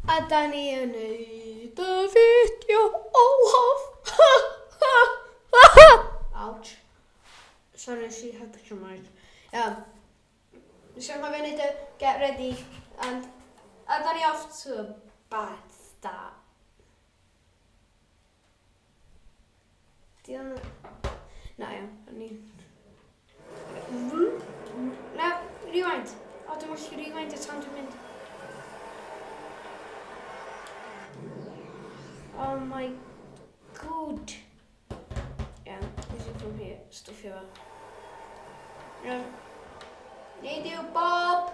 A da ni yn neud y fideo olaf. Ouch. Sorry, nes i hypio mic. Iawn. Nes i anghofio neud y get ready and a da ni off to a bad start. Di o'n... Na iawn, o'n i... Na, rewind. O, dwi'n gallu rewind y tan dwi'n mynd. Oh my god. Iawn, easy from here. Stwffio fo. Iawn. Nid yw Bob.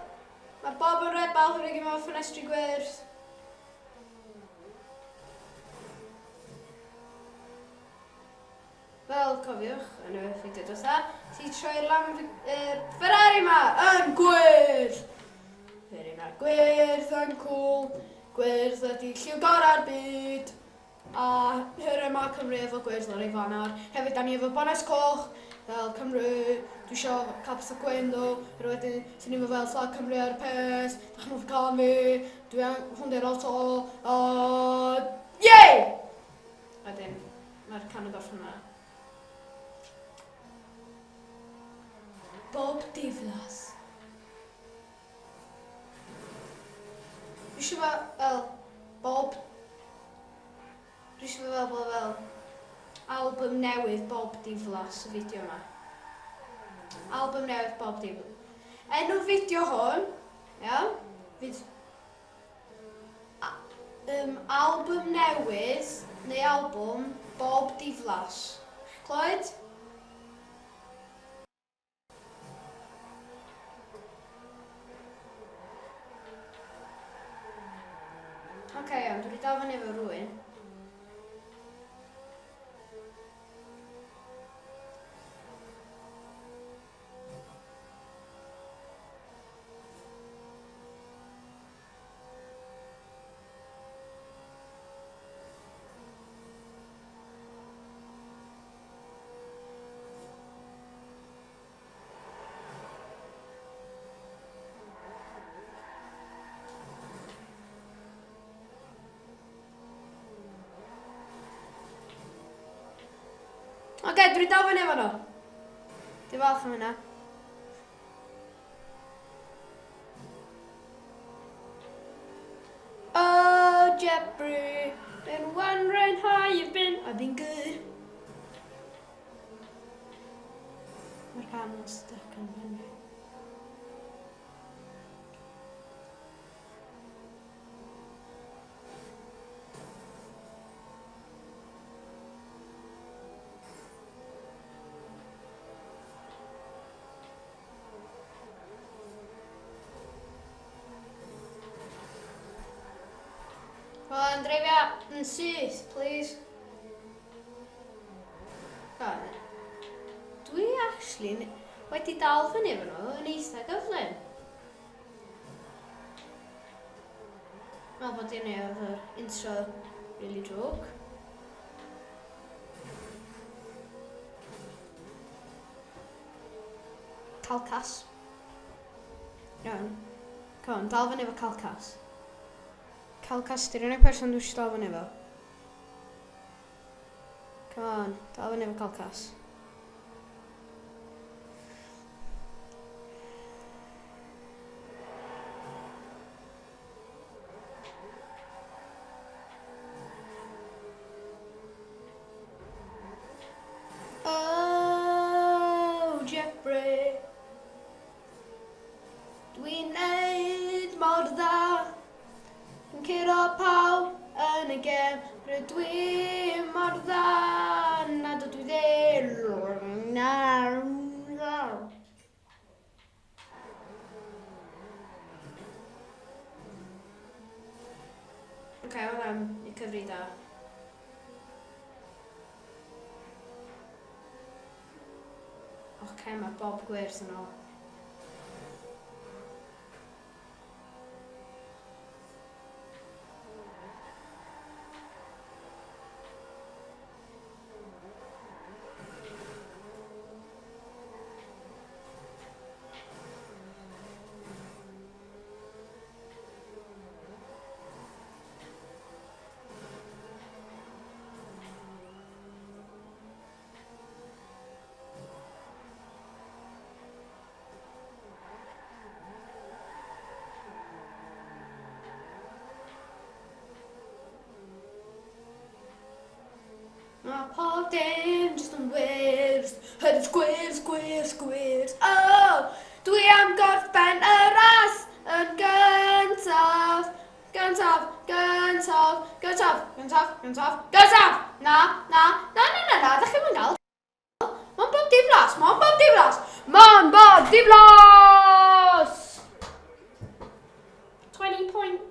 Mae Bob yn rebel, rhaid i fo ffenestri gwyrdd. Fel cofiwch, yn y fideo diwetha, ti troi'r lam er Ferrari ma yn gwyrdd! Ferrari ma gwyrdd yn cool, gwyrdd ydi lliw gorau'r byd. A hyre ma Cymru efo gwyrdd ar ei faner. Hefyd da ni efo banes coch, fel Cymru. Dwi isio cael pethau gwyn ddo, yr wedyn sy'n ni'n fel flag Cymru ar y peth. Da chi'n hoffi cael fi, dwi an, hwn di'r auto, a yay! Wedyn, mae'r can yn gorffen yma. Bob diflas. Dwi eisiau fe fel Bob... Dwi eisiau fe fel bod fel album newydd Bob Diflas y fideo yma. Album newydd Bob Diflas. Enw'r fideo hwn, iawn, fydd album newydd neu album Bob Diflas. Clywed? Oce, okay, iawn, dwi wedi dal fyny efo rhywun. Oce, okay, dwi dal fyny efo nhw. Dwi'n falch am hynna. Oh, Jeffrey, been wondering how you've been. I've been good. Mae'r can yn stuck yn pen fi. Wel, dreifio yn syth, please. Dwi actually wedi dal fyny efo nhw yn eitha gyflym. Meddwl bod i efo'r intro really drwg. Calcas. Iawn. Come on, dal fyny efo Calcas. Calcas, di'r unig person dwi eisiau dal fyny efo. Come on, dal fyny efo Calcas. Oh, Jeffrey. Dwi'n neud mor dda. Yn curo pawb yn y gem. Rydw i mor dda. Na dydw i ddim. Na. Ok, hwnna'n i cyfri da. Ok, mae Bob Gwyrdd yn ôl. dim jyst yn wyrdd. Hyrdd gwyrdd, gwyrdd, gwyrdd. Oh! Dwi am gorffen y ras yn gyntaf. Gyntaf, gyntaf, gyntaf, gyntaf, gyntaf, gyntaf! Na, na, na, na, na, na, ddech chi'n mynd gael. Mae'n bob diflas, mae'n bob diflas, mae'n bob diflas! 20 points.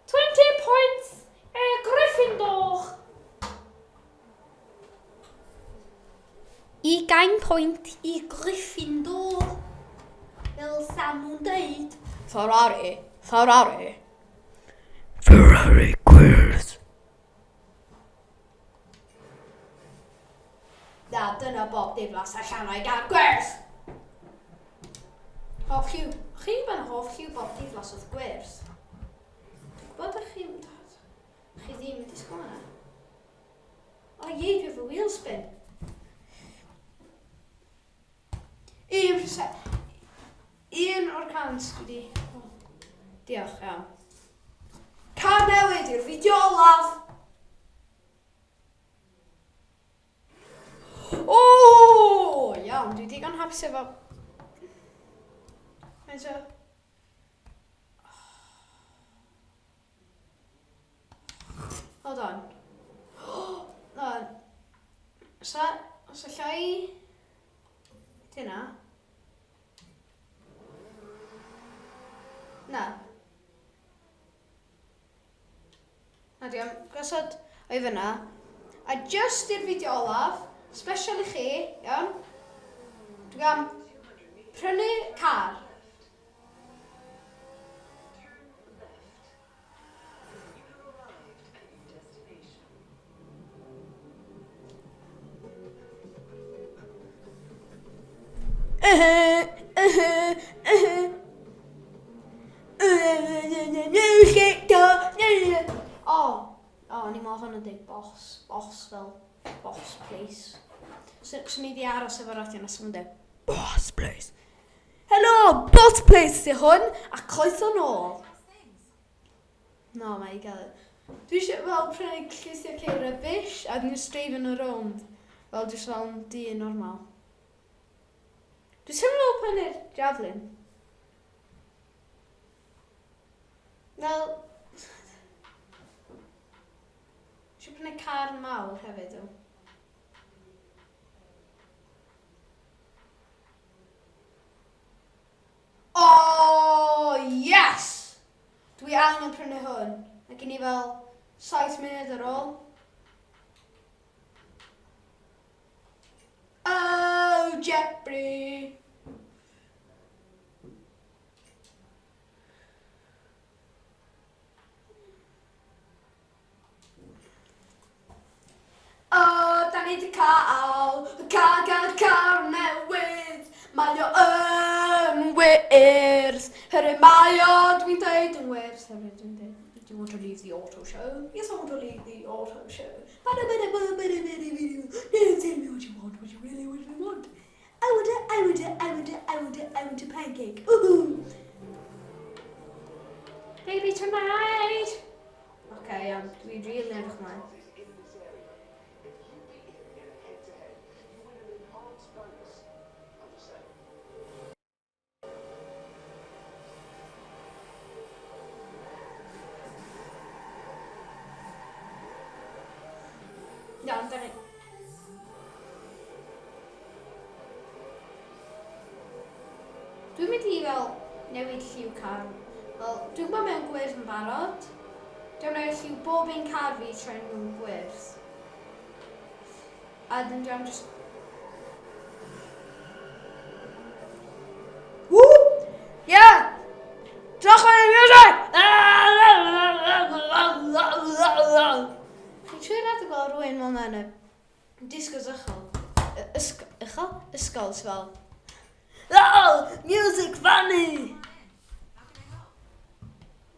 20 points e Gryffindor. Ugain pwynt i Gryffindor, fel sa nhw'n deud. Ferrari, Ferrari. Ferrari gwyrdd. Na, dyna bob diflas allan o'i gar gwyrdd! Hoff lliw. Chi ben hoff lliw bob diflas oedd gwyrdd. Dwi'n gwybod ych chi... Chi ddim yn disgwyl yna. O ie, dwi efo wheel spin. 1%. 1% dwi di... Diolch, iawn. Car newydd yw'r fideo olaf. O, iawn, dwi digon hapus efo... Faint o... Hold on. No. Sa, os alla i... Dyna. Na. Na di am gosod o'i fyna. A just i'r fideo olaf, special i chi, iawn? Dwi am prynu car. O, o, o'n i'n meddwl hwn yn dweud boss, boss fel, boss place. Swn i di aros efo'r radio nes o'n dweud boss place. Helo, boss place di hwn, a croeso nôl. No, mae i gael. Dwi eisiau fel prynu llwythi o ceir rubbish a dwi'n just dreifio nhw rownd. Fel jyst fel yn dyn normal. Dwi'n teimlo fel prynu'r Javelin. Fel... Eisiau prynu car mawr hefyd, o. Oh, yes! Dwi angen prynu hwn. Mae gen i fel 7 munud ar ôl. Oh, Jeffrey! O, da ni 'di cael car, car, car newydd. Mae o yn wyrdd. Herwydd mae o, dwi'n deud yn wyrdd. Herwydd dwi'n deud, do you want to leave the auto show? Yes, I want to leave the auto show. Tell me what you want, what you really, really want. I want a, I want a, I want a, I want a, I want a pancake. Ooh. Baby tonight! Oce, okay, iawn. Dwi rili edrych ymlaen. Iawn, da ni. Dwi'n mynd i fel newid lliw car. Fel, dwi'n gwybod mewn gwyrdd yn barod. Dwi'n newid lliw bob un car fi troi nhw'n gwyrdd. A dyn dwi'n just... Woo! Yeah! Drach o'n music! Chi'n siŵr nad y gweld rhywun fel yna yn y disgos uchel? Uchel? Ysgol, sy'n fel... Oh, music funny!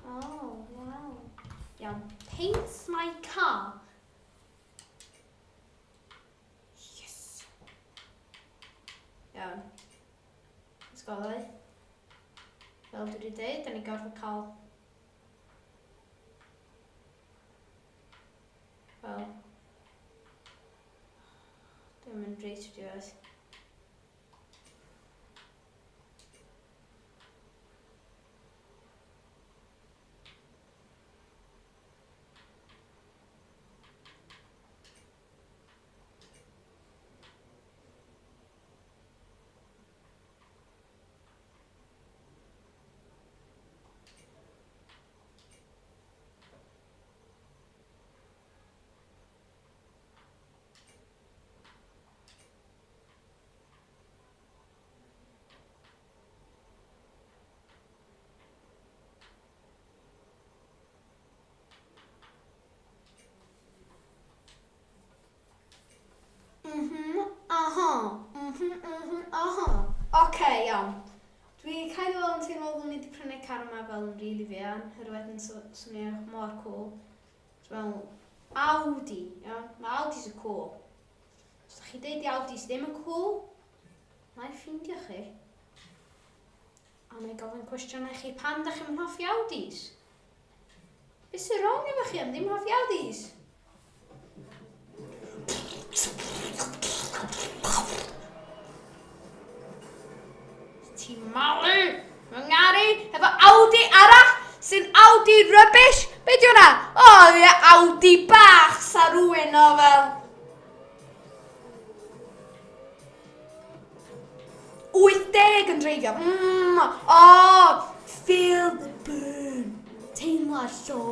Oh, wow. Iawn. Paint my car. Yes. Iawn. Let's go, dde. Fel dwi wedi dweud, da ni gorfod cael... Fel... Dwi'n mynd reit i'r diwedd. Mhm, aha, mhm, mhm, aha. Oce, iawn. Dwi kind of fel yn teimlo fel ni wedi prynu car yma fel yn rili fuan, herwydd yn swnio mor cool. Dwi'n meddwl, Audi, iawn? Mae Audis yn cool. Os da chi deud i Audis ddim yn cool, na i ffeindio chi. A na i gofyn cwestiynau chi pam da chi'n hoffi Audis. Be sy'n wrong efo chi am ddim hoffi Audis? Ti'n malu fy ngaru efo Audi arall sy'n Audi rubbish? Be di hwnna? O, oh, ie, Audi bach sa rhywun o fel... 80 yn dreifio. Mm, oh, feel the burn. Teimlo'r llo.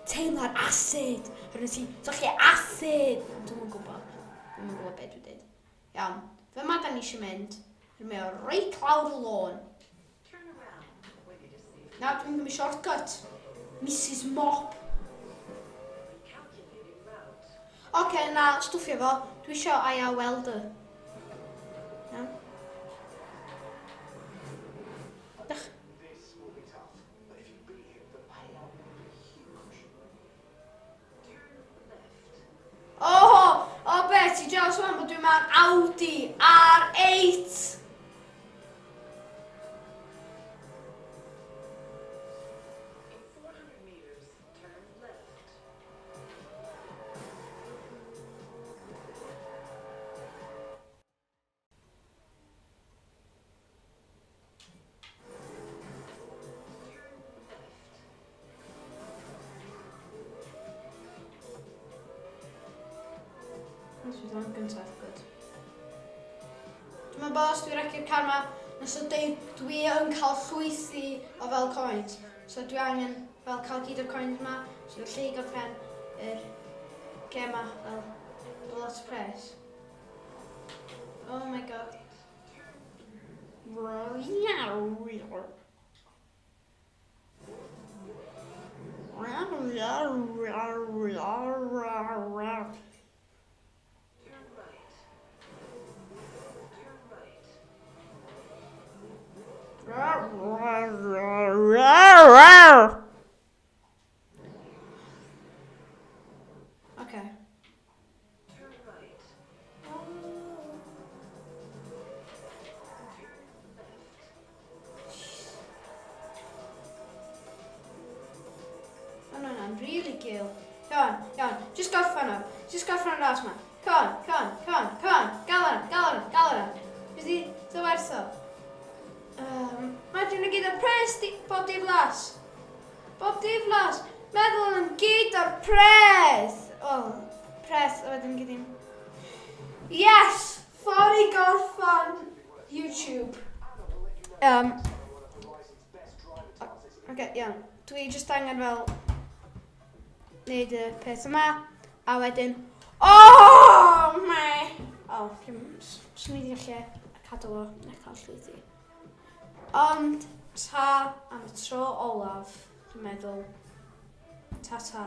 Teimlo'r acid. Rwy'n ti, so chi acid. Dwi'm yn gwybod. Dwi'm yn gwybod beth dwi'n dweud. Iawn. Fe ma da ni eisiau mynd. Rwy'n mynd reit lawr y lôn. Na, dwi'n gymryd shortcut. Mrs Mop. Oce, okay, na, stwffio fo. Dwi eisiau Aya Welder. Iawn. Dach. Oh, o oh, be, ti jealous o'n bod dwi'n mewn Audi R8. Nes i ddod gyntaf, good. Dwi'n meddwl bod os dwi'n recio'r car ma, nes o deud dwi yn cael llwythi o fel coins. So dwi angen fel cael gyd o'r coins ma, so dwi'n lle i gorffen yr gem ma fel lot o pres. Oh my god. Okay. Turn right. Oh. Turn left. Oh, no, no, really gil. Come on, come on. Just gorffan o. Just gorffan o'r ras ma. Come on, come on, come on, come on. Gael hwnna, gael hwnna, gael hwnna. Beth i, dy werth o? Um, Imagine y gyd o'r pres, di, bob diflas. Bob diflas. Meddwl am gyd o'r pres. Wel, pres, a wedyn gyd i'n... Yes! Ffordd i gorffan YouTube. Um, okay, iawn. Dwi jyst angen fel wneud y peth yma, a wedyn, oh my! Oh, dwi'n swn i wedi gallu cadw o na cael llwythi. Ond, ta am y tro olaf, dwi'n meddwl, ta ta.